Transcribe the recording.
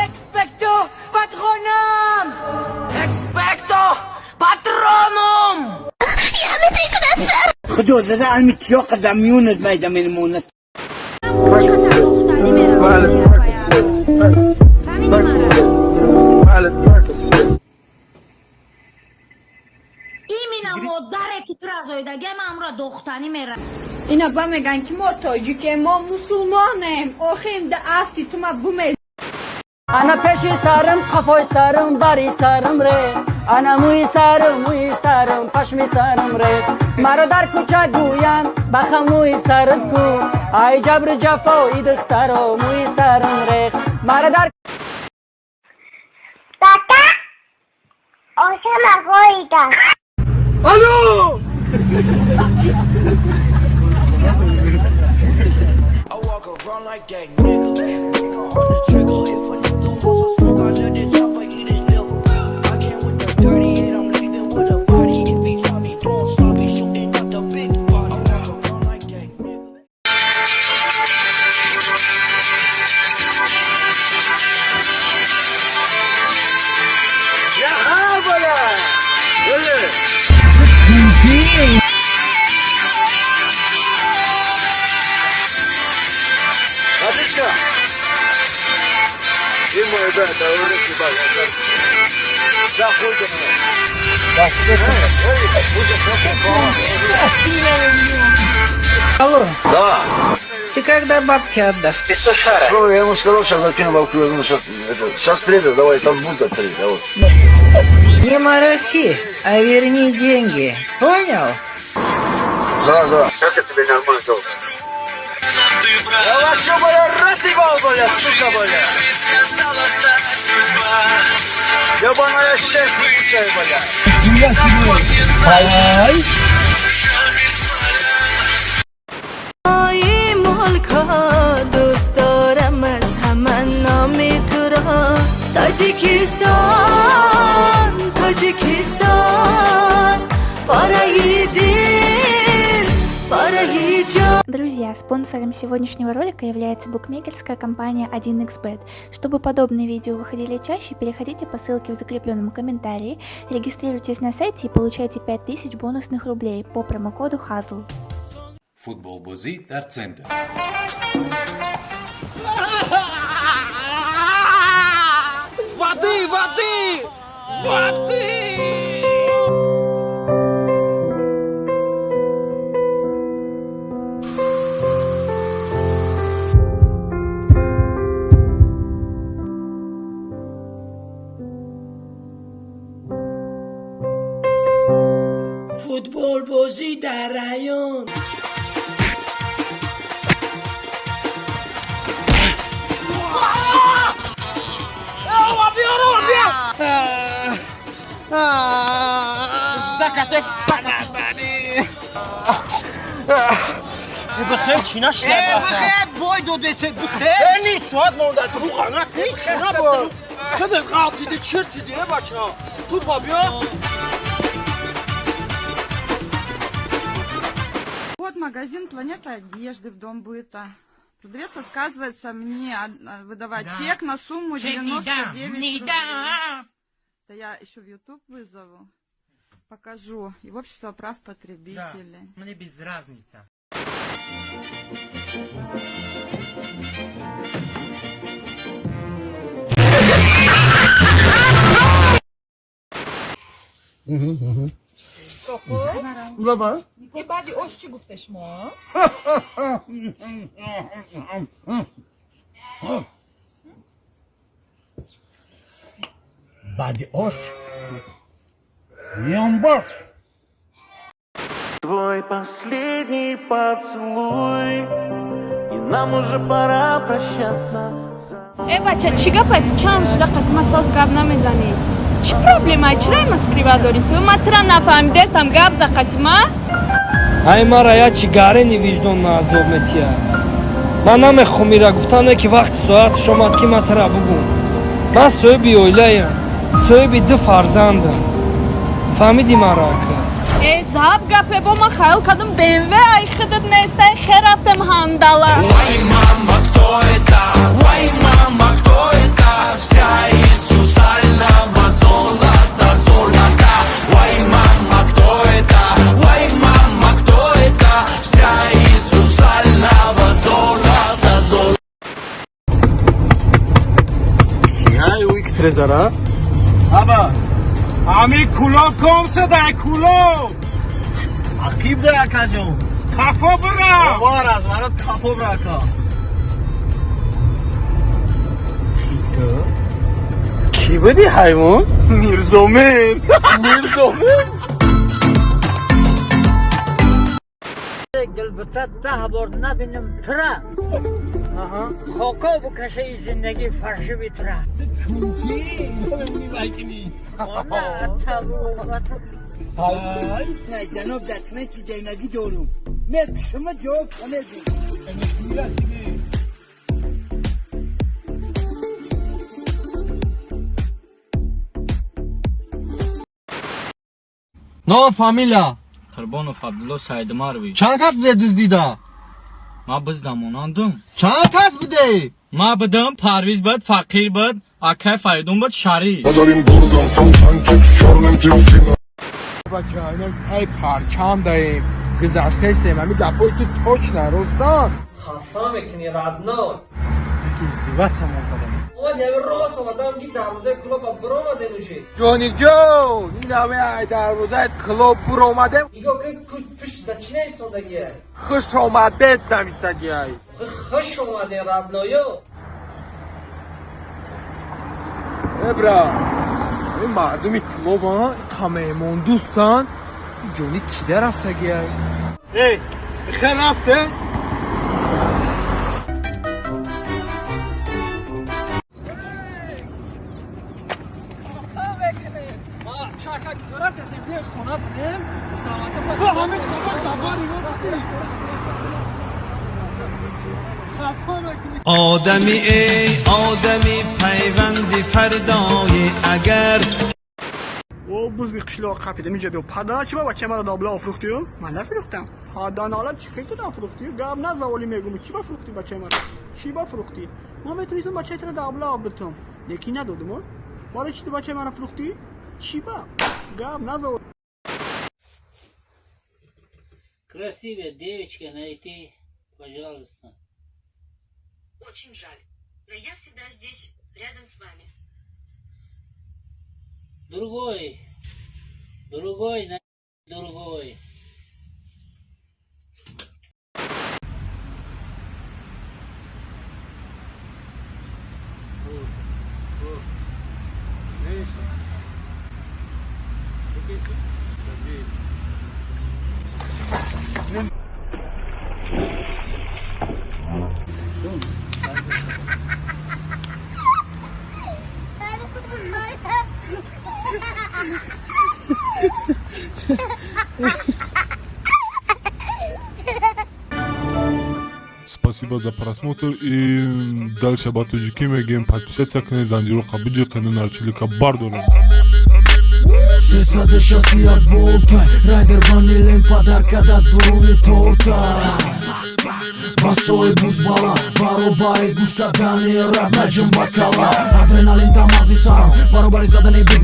Expecto Patronum! Expecto Patronum! خدو زده علمی تیاق زمیونت میدم این مونت. Духтарӣ меравад фаҳмидӣ маро? Именно модаре ки тура зоидагия, ман амро духтанӣ меравам. Ина ба меган, ки мо тоҷикем, мо мусулмонем. Охир да афти тума буме. Ана пеши сарам, қафои сарам, бари сарам ре, ана мӯи сарам, мӯи сарам, пашми сарам ре. Маро дар кӯча гӯянд: бахам мӯи сарат ку. Ай ҷабру ҷафои духтаро, мӯи сарам рех. Маро дар Тата, ошама гоида. Алло. I walk around like that nigga. Finger on the trigger. If a nigga wants some smoke, I let it chopper eat his liver. I came with the 38, I'm leaving with a body. If he try me doing sloppy, shooting out the big body. I walk around like that nigga. Ya böyle. Öyle. Батюшка. И мой брат, да, уже Да, хуй ты меня. Алло, Да. Ты когда бабки отдашь? Петушара. Ну, я ему сказал, сейчас закину бабку, возьму, сейчас, это, сейчас приеду, давай, там будут три, да, вот. Не мороси, а верни деньги. Понял? Да. Как я тебе нормально сказал? Я вообще, бля, рот ебал, бля, сука, бля. Ебаная шесть ебучая, бля. Ай. Мулкҳо дӯст дорам, аз ҳама номи туро. Тоҷикистон, Тоҷикистон, пораи дил, пораи ҷон. Друзья, спонсором сегодняшнего ролика является букмекерская компания 1xBet. Чтобы подобные видео выходили чаще, переходите по ссылке в закрепленном комментарии, регистрируйтесь на сайте и получайте 5000 бонусных рублей по промокоду HAZL. Футболбозӣ дар центр. Воды, воды! Воды! Футбол бозӣ дар район. بخیر چی نشنه؟ بخیر بای دو دسه بخیر. نیم ساعت مونده تو قنات نبا خودت قاطیده چرتیده بچه تو پا بیا. Вот магазин «Планета одежды» в Дом быта. Продавец отказывается мне выдавать чек на сумму 99 рублей. Это я еще в YouTube вызову, покажу. И в общество прав потребителей. Мне без разницы. Баба. Баъди ош чӣ гуфте шумо? Баъди ош ямбош. Твой последний поцелуй, и нам уже пора прощаться. Э, бача, чӣ гапа? Ту чам шуда қатима соз гап намезанӣ? Чӣ проблема? Чиро има скрива дорӣ ту? Ман тура нафаҳмидестам, гап за қатима. Ай, мара я чӣ гарени виҷдон азоб метиҳад. Ман намехом ира гуфтане, ки вақти соатш омад, ки ман тара бугум: ман соҳиби оилаям, соҳиби ду фарзандам. Фаҳмидӣ маро, ака? Э, заб гапе бо ман хаёл кардам, БМВ ай худат нестай, хе рафтем ҳандала. Вай, мама, кто это? Вай, мама, кто это? Стрезара. Аба. Ами Кулоб ком садай Кулоб. Ақиб да, акаҷон. Қафо бира. Бовар аз марат қафо бира, ака. Хитка. Кӣ буди, ҳайвон? Мирзомен. Мирзомен. Гилбита 10 бор набинам тра. Хоко букаше и зиндагӣ фаршиви тра. Ҷаноб, документи денагӣ дорум. Мекушама, ҷавоб намедиҳ. Но фамилия. Қурбонов Абдулло Саидумарович. Чанд кас буде дуздида? Ман биздам монандум. Чанд кас буде? Ман будам, Парвиз буд, Фақир буд, акай Фаридун буд, Шариф. Бача, инам тай парчам даем. Гузаштаистем, ами гапои ту точно ростан. Хафа мекунӣ, родной. Ки издеваться мон кардам. Омадем, рост омадам, ки дарвозаи клуба биромадем уже. Ҷони ҷон, ин ҳаме ай дарвозаи клуб буромадем. Нигоҳ кун, пушта чӣ нависондагия? Хуш омадед нависагиай. Хуш омадем, родной ё. Э, бра, ин мардуми клубан иқа меҳмондӯстанд. Ин ҷони кида рафтагиай? Эй, хел рафте? Чака ҷурат ҳастем, биёй хона будем. Ҳамин хабар дабари мо будӣ. Одами, эй одами, пайванди фардои агар О, бузи қишлоқ қапидам, инҷа биё. Падара, чӣ ба бачаи маро добла фурӯхтию? Ман нафурӯхтам. Ҳаданалат, чӣ хел ту фурӯхтию? Гап назаволи, мегум, чӣ ба фурӯхтӣ бачаи маро? Чӣ ба фурӯхтӣ? Ман метавонистам бачаи туро добла битам, лекин надодум. Барои чӣ ту бачаи маро фурӯхтӣ? Чӣ ба? Гап назавол. Красивая девочка найти, пожалуйста. Очень жаль, но я всегда здесь, рядом с вами. Другой, другой, другой. Спасибо за просмотр и дальше ба тоҷикӣ мегӯем: подписаться кунед, занҷироқа биҷиқену нарчилика бардорем. 361 волта, райдер ванилем подарка да дуруни торта. Басои бузбала баробари гӯш кардани рап наҷум бакала. Адреналин дар мағзи сарам баробари задани бит.